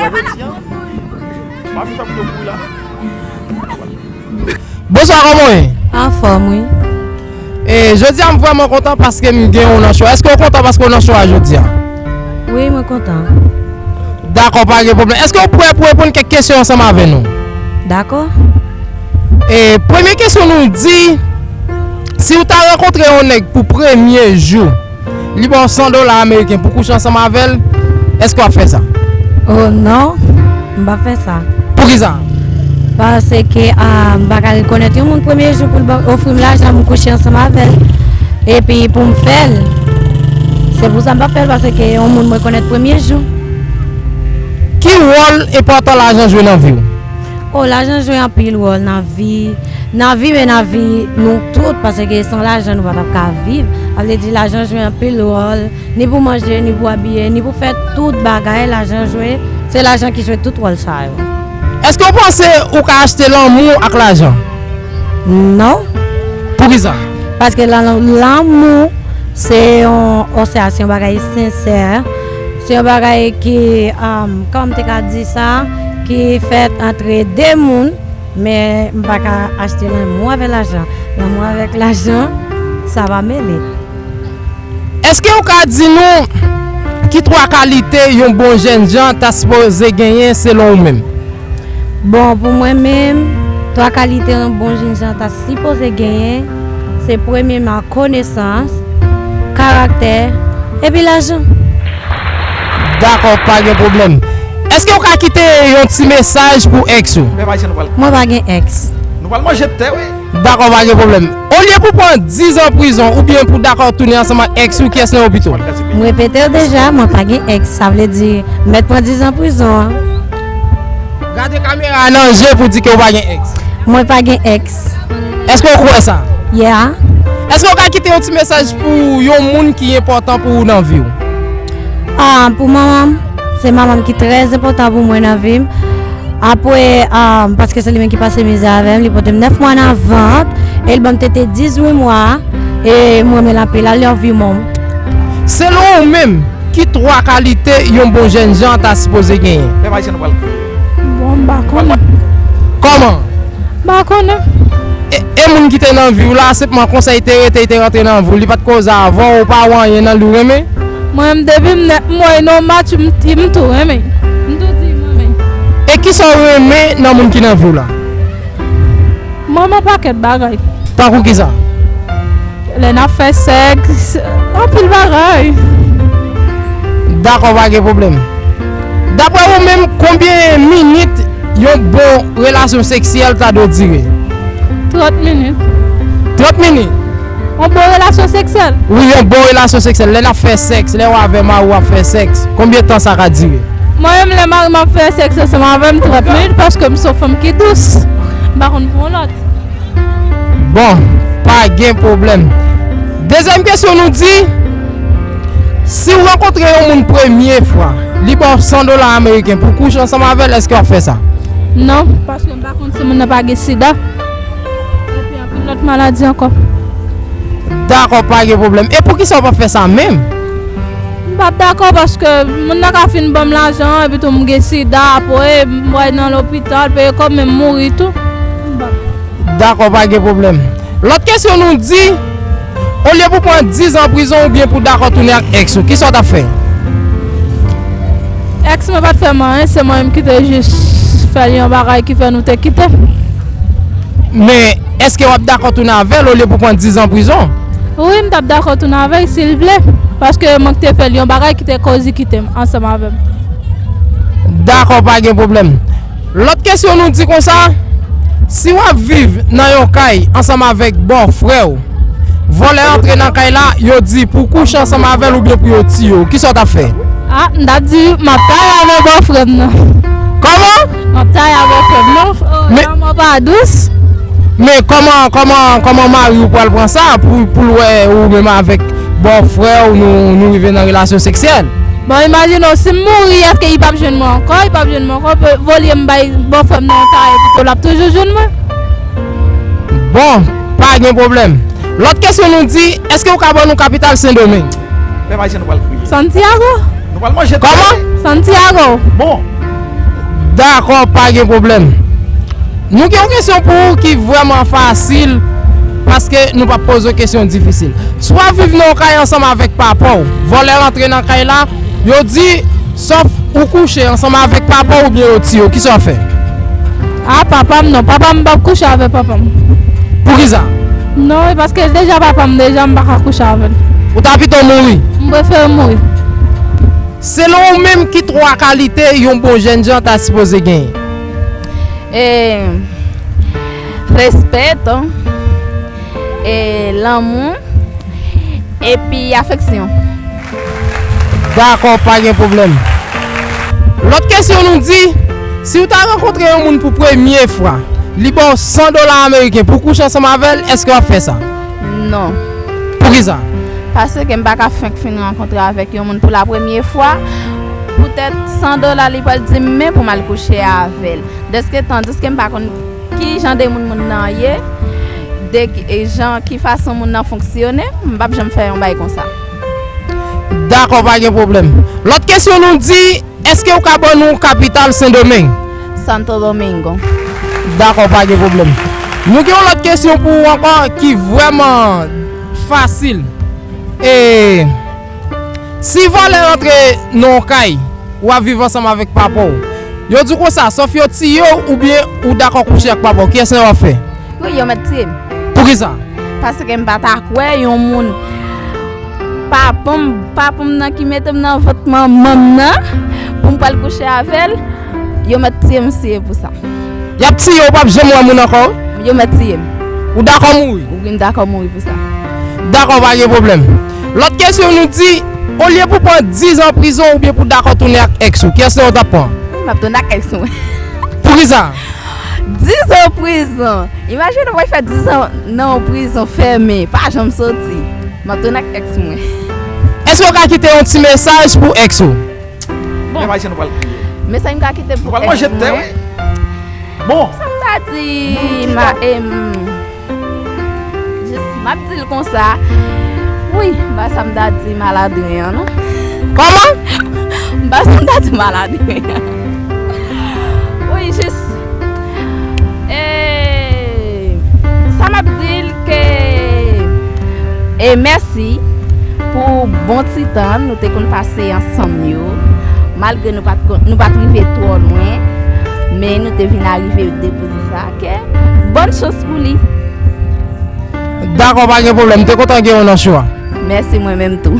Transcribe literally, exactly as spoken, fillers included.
Jodi a, m ap fè moun yo kouri la. Bonswa, kòman w ye? Anfòm, wi. E, jodi a, m vrèman kontan paske m gen w nan cho a. Èske w kontan paske w nan cho a jodi a? Wi, mwen kontan. Dakò, pa gen pwoblèm. Èske w prè pou reponn kèk kesyon ansanm avè nou? Dakò. E, premye kesyon nou di, si w ta rankontre yon nèg pou premye jou, li ba w san dola ameriken pou w kouche ansanm avè l, èske w ap fè sa? Oh non, m p ap fè sa. Poukisa? Paske, ah, m pa ka rekonèt yon moun premye jou pou l ban, ofri m lajan, m kouche ansanm avè l. Epi pou m fè l, se pou sa m p ap fè l, paske yon moun m rekonèt premye jou. Ki wòl enpòtan lajan jwe nan vi w? Oh, lajan jwe anpil wòl nan vi, nan vi, men nan vi nou tout, paske san lajan nou pa t ap ka viv. Sa vle di lajan jwe anpil wòl, ni pou manje, ni pou abiye, ni pou fè tout bagay, lajan jwe, se lajan ki jwe tout wòl sa yo. Èske w panse ou ka achte lanmou ak lajan? Non. Poukisa? Paske lan-, lanmou, se yon, o sea, se yon bagay sensè. Se yon bagay ki, um, kòman m te ka di sa, ki fèt antre de moun, men m pa ka achte lanmou avèk lajan. Lanmou avèk lajan, sa pa mele. Èske w ka di nou ki twa kalite yon bon jènjan ta sipoze genyen selon ou menm? Bon, pou mwen menm, twa kalite yon bon jènjan ta sipoze genyen, se premyeman konesans, karaktè, epi lajan. Dakò, pa gen pwoblèm. Èske w ka kite yon ti mesaj pou èks ou? Mwen pa gen èks. Dakò, pa gen pwoblèm. Olye pou pran diz an prizon oubyen pou dakò tounen ansanm ak èks ou, kiyès nan yo pito? M repete w deja, mwen pa gen èks. Sa vle di, mèt pran diz an prizon an. Gade kamera a nan je pou di ke w pa gen èks. Mwen pa gen èks. Èske w kwè sa? Yeah. Èske w ka kite yon ti mesaj pou yon moun ki enpòtan pou ou nan vi w? Ah, pou manman m, se manman m ki trè enpòtan pou mwen nan vi m. Apre, ah, paske se li menm ki pase mizè avè m, li pote m nèf mwa nan vant, e li ban m tete dizuit mwa, e m renmen l anpil. I love you, mom. Selon ou menm, ki twa kalite yon bon jènjan ta sipoze genyen? Bon, m pa konnen. Kòman? M pa konnen. E, e moun ki te nan vi w la, senpman konsa li te rete, li te rantre nan vi w, li pa t koze avè w, ou pa wè anyen nan li w renmen? Mwen menm, depi m nèt, m wè l nan match, m, m tou renmen. M tou di m renmen. E kisa w renmen nan moun ki nan vi w la? Mwen, yon pakèt bagay. Tankou kisa? Lè n ap fè sèks, anpil bagay. Dakò, pa gen pwoblèm. Daprè ou menm, konbyen minit yon bon relasyon seksyèl ta dwe dire? Trant minit. Trant minit? Yon bon relasyon seksyèl? Wi, yon bon relasyon seksyèl. Lè n ap fè sèks, lè w avè mari w ap fè sèks, konbyen tan sa ka dire? Mwen menm, lè mari m ap fè sèks ansanm avè m, trant minit, paske m se yon fanm ki dous. M pa konn pou yon lòt. Bon, pa gen pwoblèm. Dezyèm kesyon nou di, si w rankontre yon moun premye fwa, li ba w san dola ameriken pou w kouche ansanm avè l, èske w ap fè sa? Non, paske m pa konn si moun nan pa gen sida. Epi anpil lòt maladi ankò. Dakò, pa gen pwoblèm. E poukisa w p ap fè sa menm? M p ap dakò paske moun nan ka fin ban m lajan, epi tou m gen sida, apre m pral nan lopital, peye kòb, men m mouri tou. M p ap Dakò, pa gen pwoblèm. Lòt kesyon nou di, olye pou pran diz an prizon oubyen pou dakò tounen ak èks ou, kisa w t ap fè? Èks mwen pa t fè m anyen, se mwen menm ki te jis fè l yon bagay ki fè nou te kite. Men, èske w ap dakò tounen avè l olye pou pran diz an prizon? Wi, m t ap dakò tounen avè l si l vle, paske mwen ki te fè l yon bagay ki te koz li kite m ansanm avè m. Dakò, pa gen pwoblèm. Lòt kesyon nou di konsa, si w ap viv nan yon kay ansanm avèk bòfrè w, vòlè antre nan kay la, yo di pou w kouche ansanm avè l oubyen pou yo tiye w, kisa w t ap fè? A, m t ap di, m ap taye avè bòfrè m nan. Kòman? M ap taye avè bòfrè m nan. Oh, lanmò pa dous. Men kòman, kòman, kòman mari w pral pran sa pou, pou l wè ou menm avèk bòfrè w, nou, nou rive nan relasyon seksyèl. Bon, imajine w, si m mouri, èske li p ap jwenn mwen ankò? Li p ap jwenn mwen ankò. Pe-, olye m bay bòfrè m nan yon taye pito, l ap toujou jwenn mwen. Bon, pa gen pwoblèm. Lòt kesyon nou di, èske w ka ban nou kapital Sendomeng? Santiago. Kòman? Santiago. Bon. Dakò, pa gen pwoblèm. Nou gen yon kesyon pou ou ki vrèman fasil, paske nou p ap poze w kesyon difisil. Si w ap viv nan yon kay ansanm avèk papa w, vòlè rantre nan kay la, yo di, sòf ou kouche ansanm avèk papa w oubyen yo tiye w, kisa w ap fè? A, papa m non. Papa m, m p ap kouche avèk papa m. Poukisa? Non, e paske l deja papa m deja, m pa ka kouche avè l. Ou ta pito mouri? M prefere mouri. Selon ou menm, ki twa kalite yon bon jènjan ta sipoze genyen? E, respè, e, lanmou, epi afeksyon. Dakò, pa gen pwoblèm. Lòt kesyon nou di, si w ta rankontre yon moun pou premye fwa, li ba w san dola ameriken pou w kouche ansanm avè l, èske w ap fè sa? Non. Poukisa? Paske m pa ka fenk fin rankontre avèk yon moun pou la premye fwa. Poutèt san dola li pral di m men pou m al kouche avè l. Dèske tandiske m pa konn ki jan de moun moun nan ye, de ki, e jan ki fason moun nan fonksyone, m p ap janm fè yon bagay konsa. Dakò, pa gen pwoblèm. Lòt kesyon nou di, èske w ka ban nou kapital Sendomeng? Santo Domingo. Dakò, pa gen pwoblèm. Nou gen yon lòt kesyon pou ou ankò ki vrèman fasil. E si vòlè rantre nan yon kay, w ap viv ansanm avèk papa w, yo di w konsa, sòf yo tiye w oubyen ou dakò kouche ak papa w, kiyès nan yo w ap fè? Wi, yo mèt tiye m. Poukisa? Paske m pa ta kwè yon moun, papa m, papa m nan ki mete m nan vant manman m nan, pou m pral kouche avè l, yo mèt tiye m si e pou sa. Y ap tiye w, ou p ap janm wè moun ankò? Yo mèt tiye m. Ou dakò mouri? Wi, m dakò mouri pou sa. Dakò, pa gen pwoblèm. Lòt kesyon nou di, olye pou pran diz an prizon oubyen pou dakò tounen ak èks ou, kiyès nan yo w t ap pran? M ap tounen ak èks mwen. Poukisa? Diz an prizon. Imajine w pral fè diz an nan yon prizon fèmen, pa janm soti. M ap tounen ak èks mwen. Èske w ka kite yon ti mesaj pou èks ou? Bon. Men pa jan nou pral kriye. Men sa m ka kite pou èks mwen. Nou pral manje tè, wi. Bon. Sa m ta di, ma, em, jis, m ap di l konsa. Wi, m pa sa m ta di maladren an, non. Kòman? M pa sa m ta di maladren an. Wi, jis. E, sa m ap di l ke, e mèsi pou bon ti tan nou te konn pase ansanm yo. Malgre nou pa t konn, nou pa t rive twò lwen, men nou te vin arive depoze sa. Ke bòn chans pou li. Dakò, pa gen pwoblèm. M te kontan gen w nan show a. Mèsi, mwen menm tou.